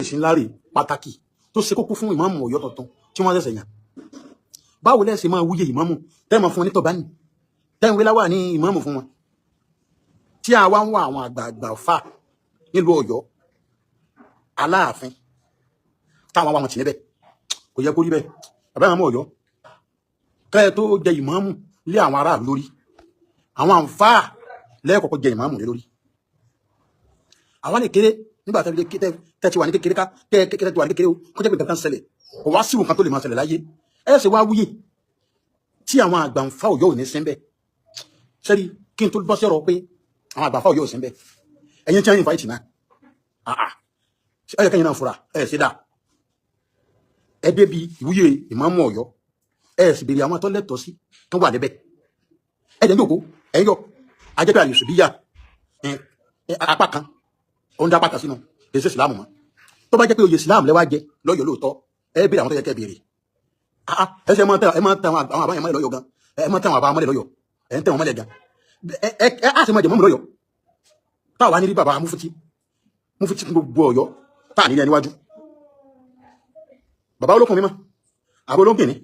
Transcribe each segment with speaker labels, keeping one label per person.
Speaker 1: Àkíyèsí ńlá rèé pàtàkì tó ṣe kókó fún ìmáàmù Ọ̀yọ́ tuntun tí wọ́n ṣẹ̀ṣẹ̀ yàn. Báwo lẹ ṣe máa wúyè ìmáàmù tẹ́ mọ̀ fún wọn ní tọ̀bánì, tẹ́ ń wé láwà ní ìmáàmù fún wọn, tí a wá ń wá àwọn àgbààgbà fà nílùú Ọ̀yọ́, Aláàfin, táwọn wá wọn tì níbẹ̀? Kò yẹ kó rí bẹ́ẹ̀. Bàbá ìmáàmù Ọ̀yọ́, kẹ́ ẹ tó jẹ ìmáàmù lé àwọn aráàlú lórí, àwọn àǹfààà lẹ́ẹ̀kọ̀kọ́ jẹ ìmáàmù lé lórí. Àwọn lè kéré nígbà tẹ́ ti wà ní kékeré, ká tẹ́ ti wà ní kékeré o, kó jẹ́ pé nǹkan kan ṣẹlẹ̀, kò wá síwò kan tó lè máa ṣẹlẹ̀ láyé. Ẹ ṣe wá wúyè tí àwọn àgbà ń fa Ọ̀yọ́ ò ní sí bẹ́ẹ̀. Sẹ́rí, kí n tó bọ́ sí ọ̀rọ̀ pé àwọn àgbà fa Ọ̀yọ́ ò sí bẹ́ẹ̀, ẹ̀yin tí wọ́n invite náà, ẹ yẹ kẹ́yìn náà fura. Ẹ ṣe dáa, ẹ débi ìwúyè ìmáàmù Ọ̀yọ́, ẹ sì béèrè àwọn tó lẹ́tọ̀ọ́ sí tó wà níbẹ̀. Ẹ jẹ́ ní òkú ẹ yọ ajẹ́pẹ́ àlùsùbíyà apá kan, ó ń dá apá kan sínú kì í ṣe ìsìlámù mọ́. Tó bá jẹ́ pé oyè ìsìlámù lẹ́wà jẹ lọ́yọ̀ọ́ lóòótọ́, ẹ béèrè àwọn tó yẹ kẹ́ béèrè. Ẹ ṣe ẹ máa tẹ àwọn àbáyẹn mọ́lẹ̀ lọ́yọ̀ọ́ gan. Ẹ máa tẹ àwọn àbá mọ́lẹ̀ lọ́yọ̀ọ́, ẹ ń tẹ wọn mọ́lẹ̀ gan. Ẹ ẹ ẹ á sì máa jẹ mọ́mù lọ́yọ̀ọ́ táwa ní rí bàbá mufuti, mufuti gbogbo Ọ̀yọ́, táà ní níwájú bàbá olókùn mímọ́, àbọ̀ olóńgbìnrin,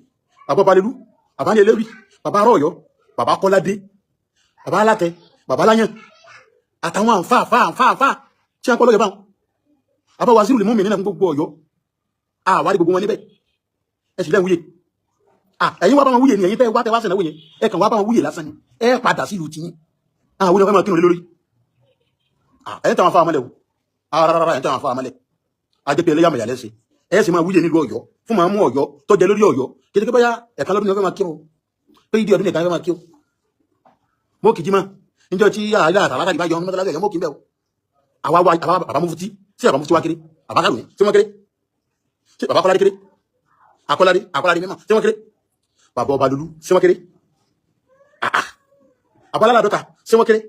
Speaker 1: bàbá balẹ̀lú, bàbá ní eléwì, bàbá arọ́ Ọ̀yọ́, bàbá kọ́ládé, bàbá alátẹ, bàbá láyàn, àtàwọn àǹfà àǹfà àǹfà àǹfà tí wọ́n kọ́ lọ́yọ̀ báwọn, àbá waziri lè mú mi nínú gbogbo Ọ̀yọ́, àwárí gbogbo wọn níbẹ̀. Ẹ sì lẹ́ wúyè. Ẹ̀yin wá bá wọn wúyè ni. Ẹ̀yin tẹ́ wá, tẹ́ wá sẹ̀nà wúyè, ẹ kàn wá bá wọn wúyè lásán ni. Ẹ padà sí ìlú tiyín. Àwọn wúlò fẹ́ máa kírun lé lórí. Ẹ̀yin táwọn afá amálẹ̀ o, rárá, ẹ̀yin táwọn afá amálẹ̀, ajẹ́pẹ́ ẹlẹ́yàmẹ̀yà lẹ́sẹ̀. Ẹ sì máa wúyè nílùú Ọ̀yọ́ fún máa mú Ọ̀yọ́ tó jẹ lórí Ọ̀yọ́ kékeré. Bóyá ẹ̀ka lọ́dún ni wọ́n fẹ́ máa kírun, pé ìdí ọdún nìkan fẹ́ máa kírun. Mo kì í jí mọ́ níjọ́ tí àyà àtàlákà ìbá yọ mọ́tàlá Ọ̀yọ́, mo kì í bẹ̀ o. Àwa wa, àwa bàbá mufuti sí, bàbá mufuti wá kéré, bàbá kàlùmí sí wọ́n kéré, sí bàbá kọ́ládé kéré, akọ́ládé, akọ́ládé mímọ́ sí wọ́n kéré, bàbá ọba lulú sí wọ́n kéré, àbálálà dọ́ta sí wọ́n kéré,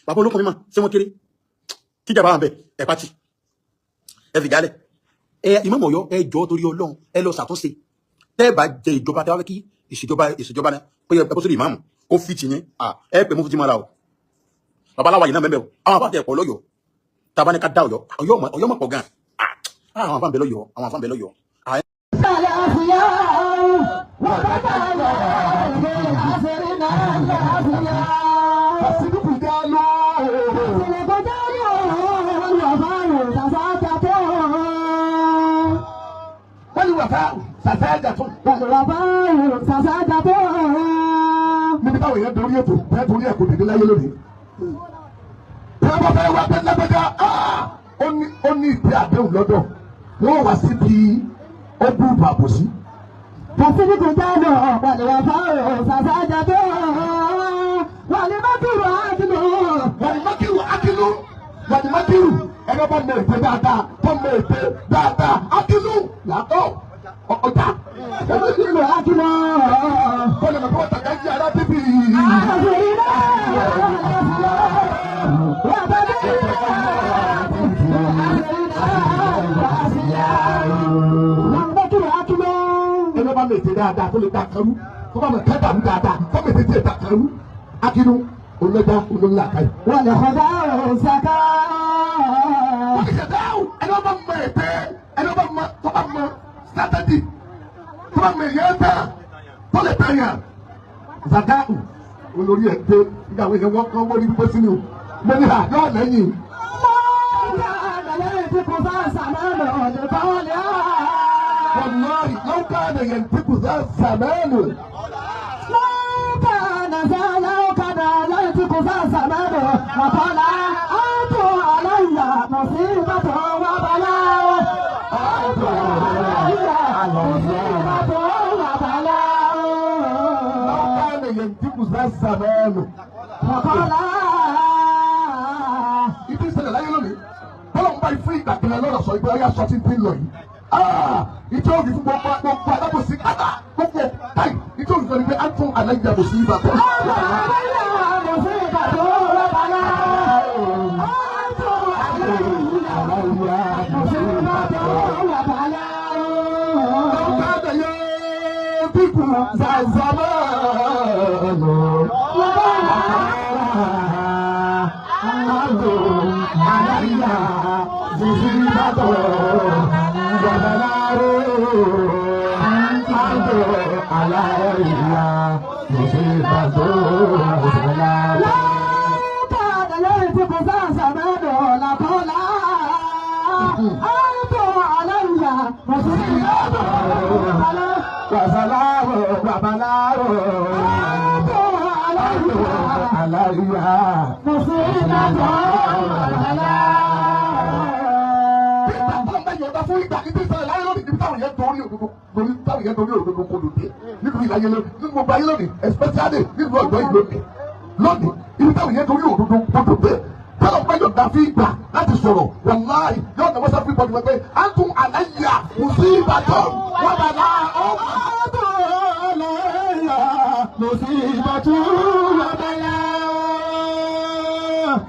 Speaker 1: bàbá olókùn mímọ́ sí wọ́n kéré. Kíjàmbá wà ń bẹ, ẹ pàtì, ẹ fìjálẹ̀. Ẹ Ìmáàmù Ọ̀yọ́, ẹ jọ̀ọ́, torí Ọlọ́run, ẹ lọ ṣàtúnṣe. Tẹ́ ẹ bá jẹ ìjọba, tẹ́ bá fẹ́ kí ìṣèjọba náà pé ẹ bọ́ sórí ìmáàmù kó fi tì yín, ẹ pè mú fún ti mara o. Babaláwa yìí náà mẹ́mẹ́ o. Àwọn àbá tẹ ẹ̀pọ̀ lọ́yọ̀ọ́, tá a bá ní ká dá Ọ̀yọ́, Ọ̀yọ́ mọ̀ pọ̀ gan. Àwọn àbá ń bẹ lọ́yọ̀ọ́, àwọn àbá ń bẹ lọ́yọ̀ọ́.
Speaker 2: الأفياء وبدأنا في عصرنا الأفياء.
Speaker 3: Àsìkò jálò.
Speaker 2: القدر والوفاء تساجد.
Speaker 3: Wọ́n ní wàfà sàfẹ́jà tún.
Speaker 2: والوفاء تساجد.
Speaker 3: Níbi táwọn èèyàn dorí ètò bẹ́ẹ̀ torí ẹ̀ kò dìde láyé lónìí. Bí wọ́n bá fẹ́ wá pé lágbájá, ó ní ìpè àdéhùn lọ́dọ̀. Wọ́n wá síbi ó bú bàbòsí.
Speaker 2: الصدق جال والوفاء سذاجة والمكر عدل.
Speaker 3: Wàlúmákìrù akínú, wàlúmákìrù, ẹni bá mọ ètè dáadáa, tó mọ ètè dáadáa, akínú làtọ̀ ọjà.
Speaker 2: والمكر عدل.
Speaker 3: Kọ́lẹ̀ mọ̀ kí wọ́n tàkà jí ara bíbí.
Speaker 2: عصرنا الأفياء وبدأنا في عصرنا الأفياء والمكر عدل.
Speaker 3: Ẹni bá mọ ètè dáadáa tó lè da karu, tó bá mọ kẹta mú dáadáa tó mọ ètè tí ì da karu, akínú olójà olóńlá káyì.
Speaker 2: والخداع سكاء.
Speaker 3: Wọ́n ti ṣẹ̀dá o. Ẹni bá mọ ètè, ẹni bá mọ, tó bá mọ sátẹ́dì, tó bá mọ èyàn tán tó lè tàn yàn. Zakau olórí ẹ̀ dé nígbà wo yẹn wọ́n kọ́ wọ́n ní pípẹ́ sínú mo ní à yóò lẹ́yìn.
Speaker 2: ما كان ينطق ذا زمان لقولها.
Speaker 3: والله لو كان ينطق ذا الزمان.
Speaker 2: لو كان ذا، لو كان ينطق ذا زمان وقال أنتم علي مصيبة وبلاء، أنتم علي مصيبة وبلاء.
Speaker 3: لو كان ينطق ذا الزمان.
Speaker 2: وقال.
Speaker 3: Ìdí ìṣẹ̀lẹ̀ láyé lónìí, bọ́lá ń bá ifú ìgbà kẹlẹ̀ lọ́rọ̀ sọ ìgbà ọyá sọ tí ń tí ń lọ yìí. Ìjọ òbí fún gbogbo gbogbo alábòsí kátà gbogbo táì, ìjọ òbí fún ẹni pé á tún aláìjà bòsí ibà tó.
Speaker 2: أنتم علي مصيبة وبلاء، أنتم علي مصيبة وبلاء.
Speaker 3: لو كان ينطق ذا الزمان. أنتم علي مصيبة. أنتم علي مصيبة وسلام.
Speaker 2: لو كان يهتف ذا زمان لقال أنتم علي مصيبة وبلاء.
Speaker 3: وسلام وبلاء.
Speaker 2: أنتم علي
Speaker 3: علي
Speaker 2: مصيبة وبلاء.
Speaker 3: Nígbà tó ń bá yọ̀ǹda fún ìgbà ní tíṣà láyé lónìí, níbi táwọn yẹn torí òdodo lórí, táwọn yẹn torí òdodo kò lòdì nínú ìlàyé lónìí, nínú gbogbo ayé lónìí, especially nínú ọ̀dọ́ yìí lónìí lónìí, ibi táwọn yẹn torí òdodo kò lòdì, táwọn bá yọ̀ǹda fún ìgbà láti sọ̀rọ̀, wàláì yóò náwó sáfì bọ́ọ̀dù wọ́n pé antum aláyà musibatun wa bala'un.
Speaker 2: أنتم علي مصيبة وبلاء.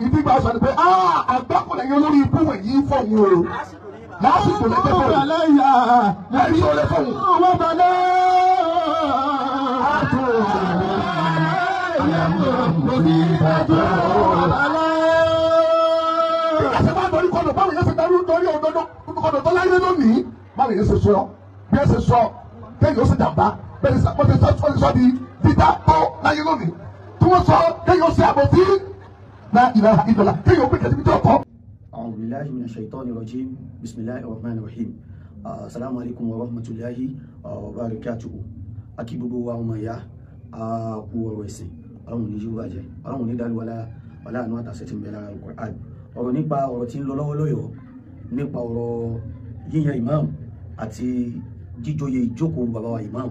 Speaker 3: Ìdí gbà sọ ni pé àgbákùnrin yẹn lórí ikú wọ̀nyí fọ̀hún o lásìkò lẹ́jẹ̀
Speaker 2: أنتم
Speaker 3: fọ̀hún
Speaker 2: علي
Speaker 3: lẹ́yìn tó lẹ́ fọ̀hún.
Speaker 2: وبلاء. مصيبة وبلاء.
Speaker 3: Ìgbà máa dorí kodò, báwo yẹn ṣe darí dorí òdodo kodò tó láyé lónìí, báwo yẹn ṣe sọ, bí ẹ ṣe sọ kéèyàn ó ṣe jàmbá, bẹ́ẹ̀ ni wọ́n ti sọ, wọ́n ti sọ di dídá tó láyé lónìí, tí wọ́n sọ kéèyàn ó ṣe àbòsí la ilaha illallah, kéèyàn ó gbé kẹ́sìbí tí ọkọ.
Speaker 1: أعوذ بالله من الشيطان الرجيم، بسم الله الرحمن الرحيم. السلام عليكم ورحمة الله وبركاته. A kí gbogbo wa, ọmọ ìyá, a kú ọ̀rọ̀ ẹ̀sìn. Ọlọ́run ní yíwá jẹ́, Ọlọ́run ní dàlú wàlá wàlá àánú àtàṣẹ tí ń bẹ lára Al-Qur'an. Ọ̀rọ̀ nípa ọ̀rọ̀ tí ń lọ lọ́wọ́ lọ́yọ̀ọ́ nípa ọ̀rọ̀ yíyan imam àti jíjoyè ìjókòó bàbá wa imam.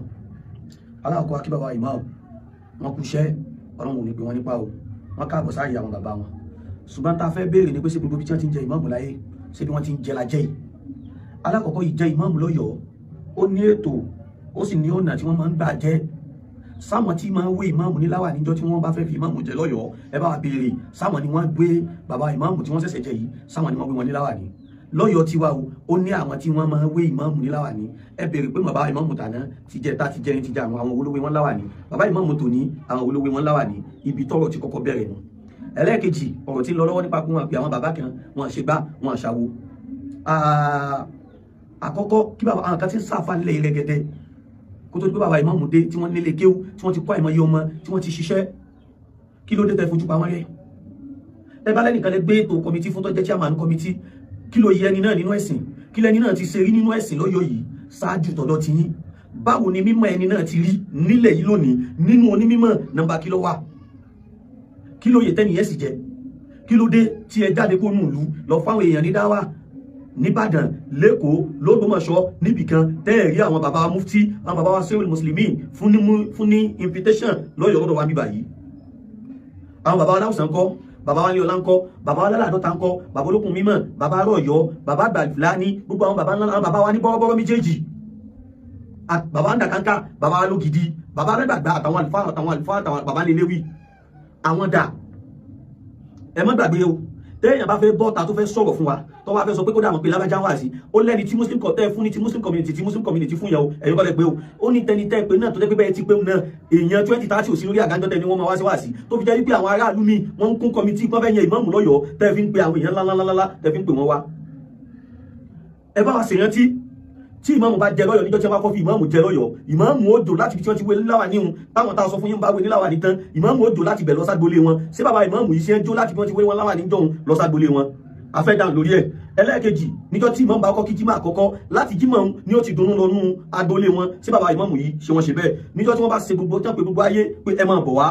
Speaker 1: Aláàkọ́, akí bàbá wa imam, wọn kú iṣẹ́. Ọlọ́run ò ní pè wọ́n nípa o, wọ́n káàbọ̀ sáàyè àwọn bàbá wọn. Ṣùgbọ́n tá a fẹ́ béèrè ni pé, ṣé gbogbo ibi tí wọ́n ti ń jẹ ìmáàmù láyé, ṣé bí wọ́n ti ń jẹ lajẹ́ yìí? Alákọ̀ọ́kọ́, ìjẹ ìmáàmù lọ́yọ̀ọ́, ó ní ètò, ó sì ní ọ̀nà tí wọ́n máa ń gbà jẹ́. Sáwọn tí máa ń wé ìmáàmù ní láwà níjọ́ tí wọ́n bá fẹ́ fi ìmáàmù jẹ lọ́yọ̀ọ́, ẹ bá wa béèrè, sáwọn ni wọ́n gbé bàbá ìmáàmù tí wọ́n ṣẹ̀ṣẹ̀ jẹ yìí, sáwọn ni wọ́n gbé wọn ní láwà ní lọ́yọ̀ọ́ tiwa o? Ó ní àwọn tí wọ́n máa ń wé ìmáàmù ní láwà ní. Ẹ béèrè pé bàbá ìmáàmù tàná ti jẹ tá ti jẹ ti jẹ, àwọn olówó wọn láwà ní? Bàbá ìmáàmù tòní, àwọn olówó wọn láwà ní? Ibi tọ́rọ̀ ti kọ́kọ́ bẹ̀rẹ̀ nù. Ẹlẹ́ẹ̀kejì, ọ̀rọ̀ tí ń lọ lọ́wọ́ nípa pé wọ́n pe àwọn bàbá kan, wọ́n ṣe gbá, wọ́n ṣàwo. Àkọ́kọ́, kí bàbá àwọn kan ti ń sáfà nílẹ̀ rẹ̀gẹ̀dẹ̀ kó tó di pé bàbá ìmáàmù dé, tí wọ́n nílé kéwú, tí wọ́n ti kọ́ àìmọye ọmọ, tí wọ́n ti ṣiṣẹ́, kí ló dé tẹ́ fojú pa wọ́n rẹ́? Ẹ bá lẹ́nìkan lẹ gbé ètò committee fún tó jẹ́ chairman committee, kí ló yẹ ẹni náà nínú ẹ̀sìn? Kí lẹni náà ti ṣe rí nínú ẹ̀sìn lọ́yọ̀ yìí ṣáájú tọ̀dọ̀ ti yín? Báwo ni mímọ̀ ẹni náà ti rí nílẹ̀ yìí lónìí? Nínú onímọ̀ nọ́mbà kí ló wà? Kí ló yẹ tẹ́nìyẹn sì jẹ́? Kí ló dé tí ẹ jáde kó nù ìlú lọ fáwọn èèyàn ní dáwà nìbàdàn, lẹ́kọ̀ọ́, lọ́gbọ́mọ̀ṣọ́, níbìkan tẹ́ ẹ̀ rí àwọn bàbá wa mufti, àwọn bàbá wa sẹ́wọ̀n mùsùlùmí fún ní invitation lọ́yọ̀ lọ́dọ̀ wa bíbà yìí? Àwọn bàbá wa láwùsàn ńkọ́? Bàbá wa ní ọlá ńkọ́? Bàbá wa lálàdọ́ta ńkọ́? Bàbá olókùn mímọ́, bàbá arọ̀yọ́, bàbá àgbàlá ní gbogbo àwọn bàbá ńlá, àwọn bàbá wa ní bọ́rọ́bọ́rọ́ méjèèjì, bàbá ń dàkánká, bàbá wa lógidi, bàbá arẹ́gbàgbà, àtàwọn àlùfáà, àtàwọn àlùfáà, àtàwọn bàbá níléwì, àwọn dà? Ẹ má gbàgbé o, téèyàn bá fẹ́ bọ́ta tó fẹ́ sọ̀rọ̀ fún wa, tó wá fẹ́ sọ pé kódà mọ̀ pé lábájá wà sí, ó lẹ́ni tí muslim kọ̀ tẹ́ fún ní ti muslim community, tí muslim community fún yẹn o. Ẹ̀yin kọ́ lẹ pé o, ó ní tẹni tẹ́ pé náà tó jẹ́ pé bẹ́ẹ̀ ti pé náà, èèyàn 20, 30 ò sí lórí àgájọ́ tẹ́ ni wọ́n máa wá sí wá sí, tó fi jẹ́ wípé àwọn aráàlú mi wọ́n ń kún committee, wọ́n fẹ́ yan ìmáàmù lọ́yọ̀ọ́, tẹ́ fi ń pe àwọn èèyàn ńláńláńlá, tẹ́ fi ń pè wọ́n wá. Ẹ bá wa ṣèrántí, tí ìmáàmù bá jẹ lọ́yọ̀ọ́, níjọ́ tí wọ́n bá kọ́ fi ìmáàmù jẹ lọ́yọ̀ọ́, ìmáàmù ó jò láti ibi tí wọ́n ti wé níláwà níhun táwọn tá a sọ fún yín bá wé níláwà ní tán, ìmáàmù ó jò láti bẹ̀ lọ ságbolé wọn. Ṣé bàbá ìmáàmù yìí ṣe ń jó láti bí wọ́n ti wé wọn láwà níjọ́hun lọ ságbolé wọn? Afẹ́ dáhùn lórí ẹ̀. Ẹlẹ́ẹ̀kejì, níjọ́ tí ìmáàmù bá kọ́ kí jímọ̀ àkọ́kọ́, láti jímọ̀ ni ó ti dunnú lọ nú agbolé wọn. Ṣé bàbá ìmáàmù yìí, ṣé wọ́n ṣe bẹ́ẹ̀ níjọ́ tí wọ́n bá ṣe gbogbo tán pé gbogbo ayé pé ẹ máa bọ̀ wá,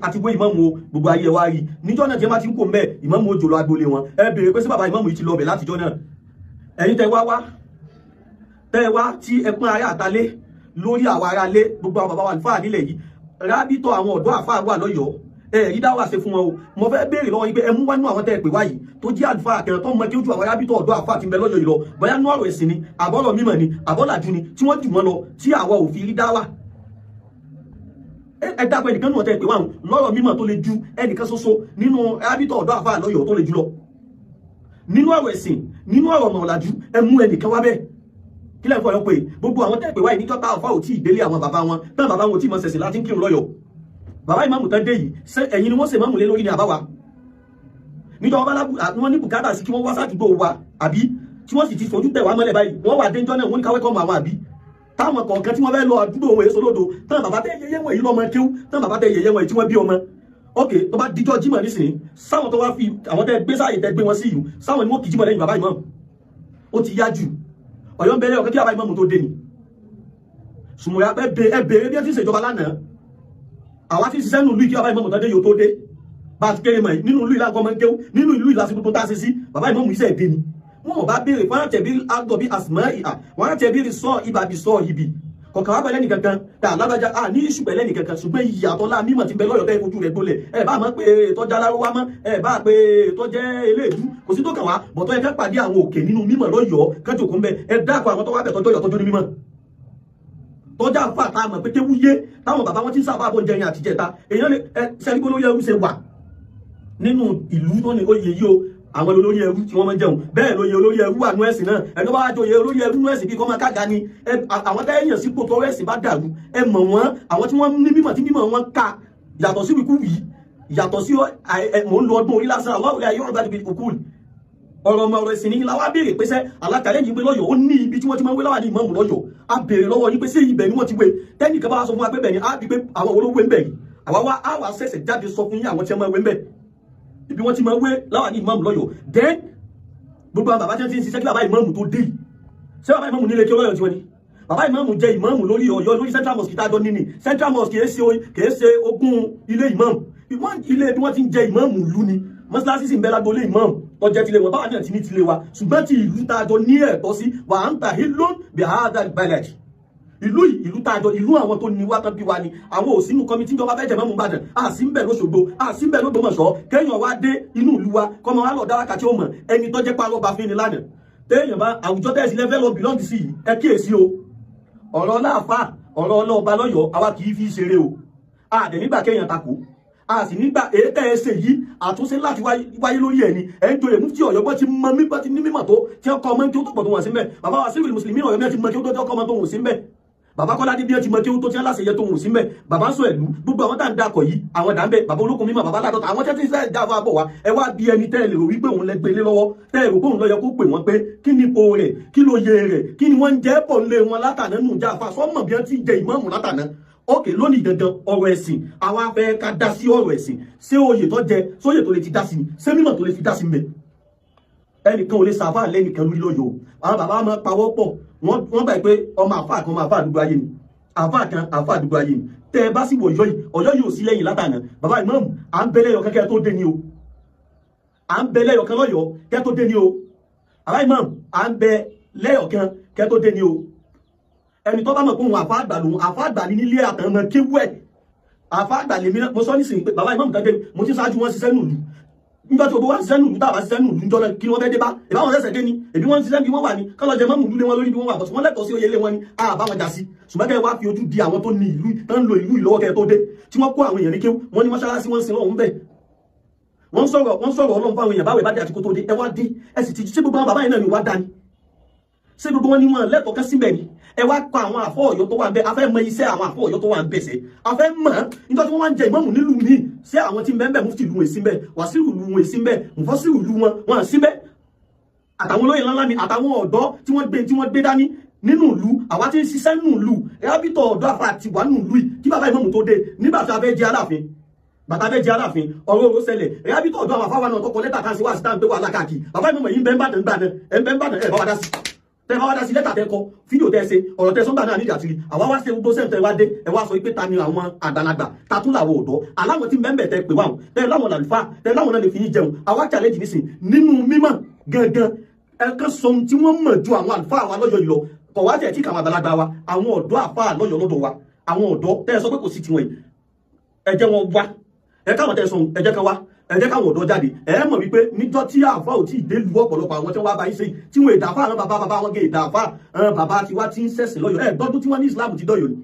Speaker 1: àti wé ìmáàmù o, gbogbo ayé wa rí níjọ́ náà tí wọ́n bá ti ń kó mbẹ́, ìmáàmù ó jò lọ agbolé wọn? Ẹ béèrè pé ṣé bàbá ìmáàmù yìí ti lọ bẹ̀ látijọ́ náà? Ẹ̀yin tẹ́ wá wá, tẹ́ wá tí ẹ pọ́n ará àtàlé lórí àwọn ará lé, gbogbo àwọn bàbá wa àlùfáà nílẹ̀ yìí, rábítọ̀ àwọn ọ̀dọ́ àfáà wà lọ́yọ̀ọ́, ẹ rí dáwà ṣe fún wọn o. Mo fẹ́ béèrè lọ́wọ́ yín pé ẹ mú wá nú àwọn tẹ́ ẹ pè wá yìí tó jẹ́ àlùfáà kẹrin tó mọ kí ó ju àwọn rábítọ̀ ọ̀dọ́ àfáà ti ń bẹ lọ́yọ̀ọ́ yìí lọ, bóyá nú ọ̀rọ̀ ẹ̀sìn ni, àbọ̀rọ̀ mímọ̀ ni, àbọ̀làjú ni, tí wọ́n jù wọ́n lọ tí àwa ò fi rí dáwà. Ẹ dákun, ẹnìkan nù ọ̀tẹ́ ẹ pè wá lọ́rọ̀ mímọ̀ tó lè ju ẹnìkan ṣoṣo nínú rábítọ̀ ọ̀dọ́ àfáà lọ́yọ̀ọ́ tó lè jù lọ nínú ọ̀rọ̀ ẹ̀sìn, nínú ọ̀rọ̀ ọ̀nà ọ̀làjú? Ẹ mú ẹnìkan wá bẹ́ẹ̀. Kí lẹ́yìn fún ọ̀yọ́ pé gbogbo àwọn tẹ́ pé wáyé níjọ́ tá ọ̀fà ò tí ì délé àwọn bàbá wọn tán, bàbá wọn ò tí ì mọ ṣẹ̀ṣẹ̀ láti ń kírun lọ́yọ̀. Bàbá ìmáàmù tán dé yìí, ṣé ẹ̀yin ni wọ́n ṣe máàmù lé lórí ni àbáwa? Níjọ́ wọn bá wọn ní bùkátà sí kí wọ́n wá sádùúgbò wa, àbí
Speaker 4: tí wọ́n sì ti fojú tẹ̀ wá mọ́lẹ̀ báyìí, wọ́n wà déńjọ́ náà, wọ́n ní káwé kọ́ mọ àwọn àbí táwọn kọ̀ọ̀kan tí wọ́n fẹ́ lọ àdúgbò òun èso lódo táwọn bàbá tẹ yẹyẹ wọ̀nyí lọ́mọ kéwú, táwọn bàbá tẹ yẹyẹ wọ̀nyí tí wọ́n bí ọmọ. Ok, tó bá dijọ́ jímọ̀ nísìnyí, sáwọn tó wá fi àwọn tẹ gbé sáàyè tẹ gbé wọn sí yìí, sáwọn ni wọ́n kì í jímọ̀ lẹ́yìn bàbá ìmáàmù. Ó ti yá jù. Ọ̀yọ́ ń bẹ̀rẹ̀ ọ̀kẹ́ kí bàbá ìmáàmù tó dé ni. Sùmùyà ẹ bèrè bí ẹ ti ṣèjọba lánàá. Àwa ti ṣiṣẹ́ nínú ìlú kí bàbá ìmáàmù tó dé yóò tó dé. Bá a ti kéré mọ̀ nínú ìlú ìlà gọmọ kéwú, nínú ìlú ìlà sí gbogbo tá a ṣe sí, bàbá ìmáàmù iṣẹ́ ìdè ni. Wọn ò bá béèrè fún àtẹ̀bí àgọ̀ bí àsìmọ́ ìhà, wọn àtẹ̀bí sọ ibà bí sọ ibi. Kọ̀ọ̀kan wá pẹ̀lẹ́ nìkankan tá alábàjá a ní iṣu pẹ̀lẹ́ nìkankan, ṣùgbọ́n ìyàtọ̀ lá mímọ̀ ti bẹ lọ́yọ̀ tẹ́ fojú rẹ̀ gbolẹ̀. Ẹ bá mọ̀ pé tọ́jà aláró wá mọ́, ẹ bá pé tọ́jẹ́ eléèdú, kò sí tó kàn wá bọ̀tọ́. Ẹ fẹ́ pàdé àwọn òkè nínú mímọ̀ lọ́yọ̀ọ́ kẹ́jọ kó ń bẹ. Ẹ dákọ̀ àwọn tó wá bẹ̀ tọ́jọ́ yọ̀ tọ́jọ́ ní mímọ̀ tọ́jà fà tá a mọ̀ pé kéwú yé táwọn bàbá wọn ti ń sábà bọ̀ jẹrin àtijẹ́ta. Èèyàn lè ẹ sẹ́ni kó lórí ẹrú ṣe wà nínú ìlú tó ní oyè yìí o, àwọn olórí ẹrú tí wọ́n máa ń jẹun bẹ́ẹ̀ lóye olórí ẹrú wà nú ẹ̀sìn náà. Ẹni bá wá joyè olórí ẹrú nú ẹ̀sìn bí kò máa kága ni. Àwọn tẹ́yàn sípò tọrọ ẹ̀sìn bá dàrú, ẹ mọ̀ wọ́n, àwọn tí wọ́n ní mímọ̀ tí mímọ̀ wọn ká yàtọ̀ sí wíkú yìí, yàtọ̀ sí mò ń lo ọdún orí lásán. Aláwọ̀ ayé ọ̀rọ̀ bá ti fi òkú ọ̀rọ̀ ọmọ ọ̀rọ̀ ẹ̀sìn ní la wá béèrè pé sẹ́ alákàlẹ́ yìí pé lọ́yọ̀ ó ní ibi tí wọ́n ti máa ń wé láwà ní ìmáàmù lọ́yọ̀. A béèrè lọ́wọ́ yín pé ṣé ibẹ̀ ni wọ́n ti wé? Tẹ́nìkan bá wá sọ fún wa pé bẹ̀ ni, á bí pé àwọn olówó ń bẹ̀ yìí, àwa wá á wà ṣẹ̀ṣẹ̀ jáde sọ fún yín àwọn tí wọ́n máa wé ń bẹ̀, ibi wọ́n ti máa wé láwà ní ìmáàmù lọ́yọ̀. Then gbogbo àwọn bàbá tí wọ́n ti ń ṣiṣẹ́ kí bàbá ìmáàmù tó dé yìí, ṣé bàbá ìmáàmù nílé kí ó lọ́yọ̀ tí wọ́n ní? Bàbá ìmáàmù jẹ ìmáàmù lórí Ọ̀yọ́, lórí Central Mosque tá a jọ níní. Central Mosque kìí ṣe ogún ilé ìmáàmù. Ìwọ́n ilé bí wọ́n ti ń jẹ ìmáàmù ìlú ni. Mọ́sálásí sì ń bẹ lágbo ilé ìmáàmù tó jẹ́ tilé wọn, báwa náà ti ní tilé wa, ṣùgbọ́n ti ìlú tá a jọ ní ẹ̀tọ́ sí wà á ń ta hillon bihadal balad. Ìlú yìí, ìlú tá a jọ, ìlú àwọn tó ní wá tán bí wa ni. Àwọn ò sínú committee ìjọba fẹ́ jẹ mọ́mú Ìbàdàn, a sì ń bẹ̀ lóṣogbo, a sì ń bẹ̀ lógbómọ̀ṣọ́. Kéèyàn wá dé inú ìlú wa kọ́mọ wa lọ dáraka tí ó mọ̀ ẹni tó jẹ́ pàrọ̀ bá fín ni lánàá. Téèyàn bá àwùjọ tẹ̀sí lẹ́fẹ́ lọ belong sí yìí, ẹ kíyèsí o. Ọ̀rọ̀ láàfà, ọ̀rọ̀ ọlọ́ọ̀ba lọ́yọ̀ọ́, àwa kì í fi ṣeré o. A dẹ̀ nígbà kéèyàn takò, a sì nígbà èétẹ́ ẹ ṣe yìí, àtúnṣe láti wáyé lórí ẹ̀ ni. Ẹ̀ ń joyè mufti Ọ̀yọ́, bọ́ ti mọ mí bọ́ ti ní mímọ̀ tó tí wọ́n kọ́ ọmọ kí ó tó pọ̀ tó wọ̀n sí mbẹ̀. Bàbá wa sílùú mùsùlùmí Ọ̀yọ́ bí wọ́n ti mọ kí ó tó tí wọ́n kọ́ ọmọ tó wọ̀n sí mbẹ̀. Bàbá Kọ́ládé bí wọ́n ti mọ kí ó tó tí wọ́n láṣẹ yẹ tó wọ̀n sí mbẹ̀. Bàbá ń sọ ẹ̀lú gbogbo àwọn tá à ń dakọ̀ yìí, àwọn dà ń bẹ, bàbá olókun mímọ̀, bàbá ládọ́ta, àwọn tẹ́tí sẹ́ẹ̀ já fún abọ̀ wa. Ẹ wá bí ẹni tẹ́ ẹ lè rò wípé òun lẹ gbé lé lọ́wọ́, tẹ́ ẹ rò pé òun ló yẹ kó pè wọ́n pé kí ni ipò rẹ̀, kí ló yẹ rẹ̀, kí ni wọ́n ń jẹ́ pọ̀ lé wọn látàná nù já fa sọ́mọ̀ bí wọ́n ti jẹ ìmáàmù látàná. Ókè lónìí dandan ọ̀rọ̀ ẹ̀sìn, àwa fẹ́ ká dá sí ọ̀rọ̀ ẹ̀sìn. Ṣé oyè tó jẹ sóyè tó lè ti dá sí ni? Ṣé mímọ̀ tó lè fi dá sí mbẹ? Ẹnìkan ò lè sàfà lẹ́nìkan lórí lọ́yọ̀ o. Àwọn bàbá máa pawọ́ pọ̀, wọ́n gbà pé ọmọ àfáà kan ọmọ àfáà àdúgbò ayé ni, àfáà kan àfáà àdúgbò ayé ni. Tẹ́ ẹ bá sì wọ̀ Ọ̀yọ́ yìí, Ọ̀yọ́ yìí ò sí lẹ́yìn látànà. Bàbá ìmáàmù, à ń bẹ lẹ́yọ̀ kẹ́kẹ́ tó dé ni o. À ń bẹ lẹ́yọ̀ kan lọ́yọ̀ọ́ kẹ́ tó dé ni o. Bàbá ìmáàmù, à ń bẹ lẹ́yọ̀ kan kẹ́ tó dé ni o. Ẹni tó bá mọ̀ pé òun àfáà àgbà lòun, àfáà àgbà ní nílé àtàwọn kéwú ẹ̀, àfáà àgbà lèmi náà. Mo sọ nísìnyí pé bàbá ìmáàmù kan dé, mo ti ṣáájú wọn ṣiṣẹ́ nùlù. Nígbà tí gbogbo wa ń ṣiṣẹ́ nùlù, tá a bá ṣiṣẹ́ nùlù níjọ́ náà, kí ni wọ́n fẹ́ dé bá? Ìbá wọn ṣẹ̀ṣẹ̀ dé ni, èbí wọ́n ń ṣiṣẹ́ bí wọ́n wà ní kọ́lọ́ jẹ mọ́mù lé wọn lórí bí wọ́n wà bọ̀tí wọ́n lẹ́tọ̀ọ́ sí oyè lé wọn ni, a bá wọn jà sí. Ṣùgbọ́n kẹ́ ẹ wá fi ojú di àwọn tó ní ìlú tó ń lo ìlú ìlọ́wọ́ kẹ́ ẹ tó dé, tí wọ́n kó àwọn èèyàn ní kéwú, wọ́n ní mọ́ṣáláṣí, wọ́n ń sin lọ́hùn bẹ́ẹ̀, wọ́n sọ̀rọ̀ Ọlọ́run fáwọn èèyàn báwo ìbádìí àti kó tó dé. Ẹ wá dé, ẹ sì ti ṣé gbogbo àwọn bàbá yẹn náà ni wá dání, ṣé gbogbo wọn ni wọn lẹ́tọ̀ọ́ kẹ́ síbẹ̀ ni? Ẹ wá kọ àwọn àfọ Ọ̀yọ́ tó wà ń bẹ. A fẹ́ mọ iṣẹ́ àwọn àfọ Ọ̀yọ́ tó wà ń bẹ. Ṣe a fẹ́ mọ̀ nígbà tí wọ́n wá ń jẹ ìmáàmù nílùú míì, ṣé àwọn tí ń bẹ ń bẹ, mufti ìlú wọn èsì ń bẹ, wàsíù ìlú wọn èsì ń bẹ, mùfọ́síù ìlú wọn wọn sí bẹ, àtàwọn olóyè ńláńlá mi, àtàwọn ọ̀dọ́ tí wọ́n gbé dání nínú ìlú, àwa tí ń ṣiṣẹ́ nínú ìlú rábìtọ̀ ọ̀dọ́ àfa àti wà nínú ìlú yìí kí bàbá ìmáàmù tó dé. Nígbà tí a fẹ́ jẹ Aláàfin, bàtà fẹ́ jẹ Aláàfin, ọ̀rọ̀ òró ṣẹlẹ̀. Rábìtọ̀ ọ̀dọ́ àwọn afáwa náà tọkọ lẹ́tà kan sí wá sí táwọn pé wà lákàkì. Bàbá ìmáàmù yìí ń bẹ́ ń bàdàn gbà náà, ẹ̀ ń bẹ́ ń bàdàn, ẹ̀ bá wa dá sí. Tẹ bá wá dá sí lẹ́tà tẹ kọ, fídíò tẹ ṣe, ọ̀rọ̀ tẹ sọ́gbà náà nídìí àtìrí. Àwa wá ṣe gbogbo sẹ́ǹtẹ̀ wá dé, ẹ wá sọ pé ta ni àwọn àgbàlagbà, ta tún làwọn ọ̀dọ́ aláwọn tí mẹ́mbẹ̀ tẹ pè wá wọn, tẹ láwọn làlùfáà, tẹ láwọn náà lè fi yín jẹun. Àwa challenge nísìn nínú mímọ̀ gangan, ẹ kàn sọ ohun tí wọ́n mọ̀ ju àwọn àlùfáà wa lọ́yọ̀ yìí lọ. Kọ̀ wá tẹ̀ tí kàwọn àgbàlagbà wa, àwọn ọ̀dọ́ àfáà lọ́yọ̀ lọ́dọ̀ wa, àwọn ọ̀dọ́ tẹ́ ẹ sọ pé kò sí tiwọn yìí, ẹ jẹ́ wọn wá. Ẹ káwọn tẹ́ ẹ sọ, ẹ jẹ́ ká wá, ẹ jẹ́ káwọn ọ̀dọ́ jáde. Ẹ mọ̀ wípé níjọ́ tí àfa ò tí ì délu ọ̀pọ̀lọpọ̀ àwọn tí wọ́n bá yín ṣe tí wọ́n èdè àfa, àwọn bàbá bàbá wọn gé èdè àfa, àwọn bàbá tiwa tí ń ṣẹ̀sìn lọ́yọ̀. Ẹ gbọ́dún tí wọ́n ní Islam ti dọ̀yọ̀ ni.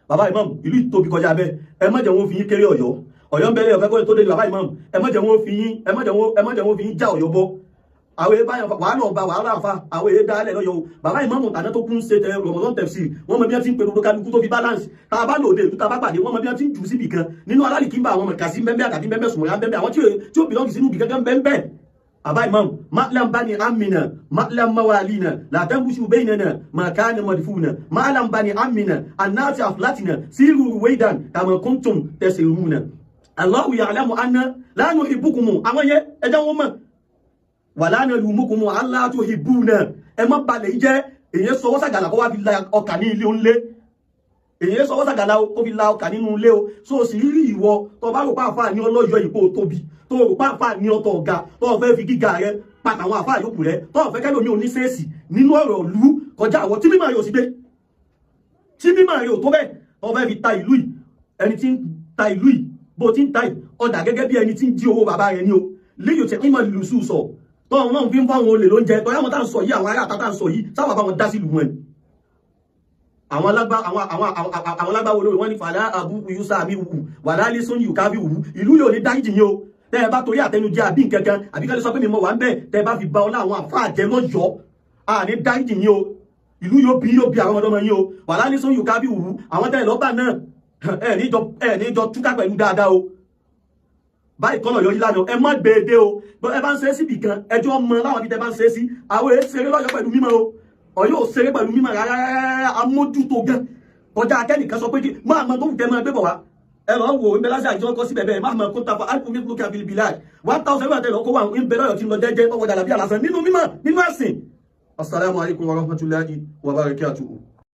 Speaker 4: Bàbá Imam, ìlú ìtóbi kọjá bẹ́ẹ̀. Ẹ má jẹ́ wọn fi yín kéré Ọ̀yọ́. Ọ̀yọ́ ń bẹ̀rẹ̀ ọ̀fẹ́ kó tó dé ní. Bàbá Imam, ẹ má jẹ́ wọn fi yín já Ọ̀yọ́ bọ́. Àwọn èèyàn báyọ̀ wàhálà ọba wàhálà àfa, àwọn èèyàn dálẹ̀ lọ́yọ̀ o. Bàbá ìmáàmù tàná tó kún ṣe tẹ Ramadan tafsir, wọ́n mọ bí wọ́n ti ń pe gbogbo kálukú tó fi balance. Tá a bá lòdì ìlú tá a bá pàdé, wọ́n mọ bí wọ́n ti ń jù síbì kan nínú alálìkí ń bá àwọn mọ̀kàsí bẹ́ẹ̀, àtàbí bẹ́ẹ̀, sùnmọ̀yà bẹ́ẹ̀, àwọn tí ó belong sínú ibì kankan bẹ́ẹ̀. Àbá imam ma'lam bani amina ma'lam mawalina la tanbushu bainana ma kana madfuna ma'lam bani amina annati aflatina siru ruwaidan kama kuntum tasiruna Allahu ya'lamu anna la nuhibbukum. Àwọn yẹn ẹjọ́ wọn mọ̀ wala nalumukum alla tuhibbuna. Ẹ má balẹ̀ jẹ́. Èyí sọwọ́ sàgàlà kó wá fi la ọkà ní ilé onílé. Èyí sọwọ́ sàgàlà kó fi la ọkà nínú ilé o. So sì rí ìwọ tó bá rò pa àfáà ní ọlọ́yọ̀ ìpò tóbi, tó rò pa àfáà ní ọtọ̀ ọ̀gá, tó fẹ́ fi gíga rẹ pàtàwọn àfáà yòókù rẹ, tó fẹ́ kẹ́lòmí oníṣẹ́ẹ̀sì nínú ọ̀rọ̀ ìlú kọjá àwọ̀ tí mímọ̀ yóò sì gbé, tí mímọ̀ yóò tó bẹ́ẹ̀, tó fẹ́ fi ta ìlú yìí. Ẹni tí ń ta ìlú yìí bó ti ń ta yìí ọ̀dà gẹ́gẹ́ bí ẹni tí ń jí owó bàbá rẹ ní o. Léyò tẹ̀ ìmọ̀ lù sùn sọ tọ́wọ́n náà fi ń fáwọn olè lóúnjẹ. Tọ́yá wọn tá ń sọ yìí, àwọn ará àtàtà ń sọ yìí, sáwà bá wọn dá sílùú wọn ni. Àwọn alágbàwò lórí wọn ní fàlà àbúkù yusa àmì wù wà lálé sóyún yùká bí wù. Ìlú yóò ní dáríjì yín o. Tẹ́ ẹ bá torí àtẹnujẹ àbí nkankan àbí kẹ́lẹ́ sọ pé mi mọ̀ wá ń bẹ̀, tẹ́ ẹ bá fi ba ọlá àwọn àfáà jẹ lọ́yọ̀ọ́, à ní dáríjì yín o. Ìlú yóò bí yóò bí àwọn ọmọdé yín o. Wà lálé sóyún yùká bí wù. Àwọn tẹ́ ẹ lọ́ba náà ẹ ní jọ túká pẹ̀lú dáadáa o. Báyìí kọ́nà yọrí lánàá, ẹ má gbèdé o. Ẹ bá ń ṣe é síbì kan, ẹjọ́ mọ láwọn ibi tẹ bá ń ṣe é sí. Àwọn èé ṣeré lọ́yọ̀ pẹ̀lú mímọ́ o. Ọ̀yọ́ ò ṣeré pẹ̀lú mímọ́ rárá, amójútó gan. Kọjá akẹ́nìkan sọ pé kí máa mọ tó wù kẹ́ máa gbé bọ̀ wá. Ẹ lọ wò ń bẹ lásìkò àjọ kọ síbẹ̀ bẹ́ẹ̀ máa mọ kó tafa alifu mi lókè àbílí bíláì 1000 wíwà tẹ̀lé ọkọ̀ wà ń bẹ lọ́yọ̀ tí ń lọ jẹ́jẹ́ ọwọ́ jàlábí àlàsàn nínú mímọ́ nínú ẹ̀sìn. Assalamu alaikum warahmatullahi wabarakatuh.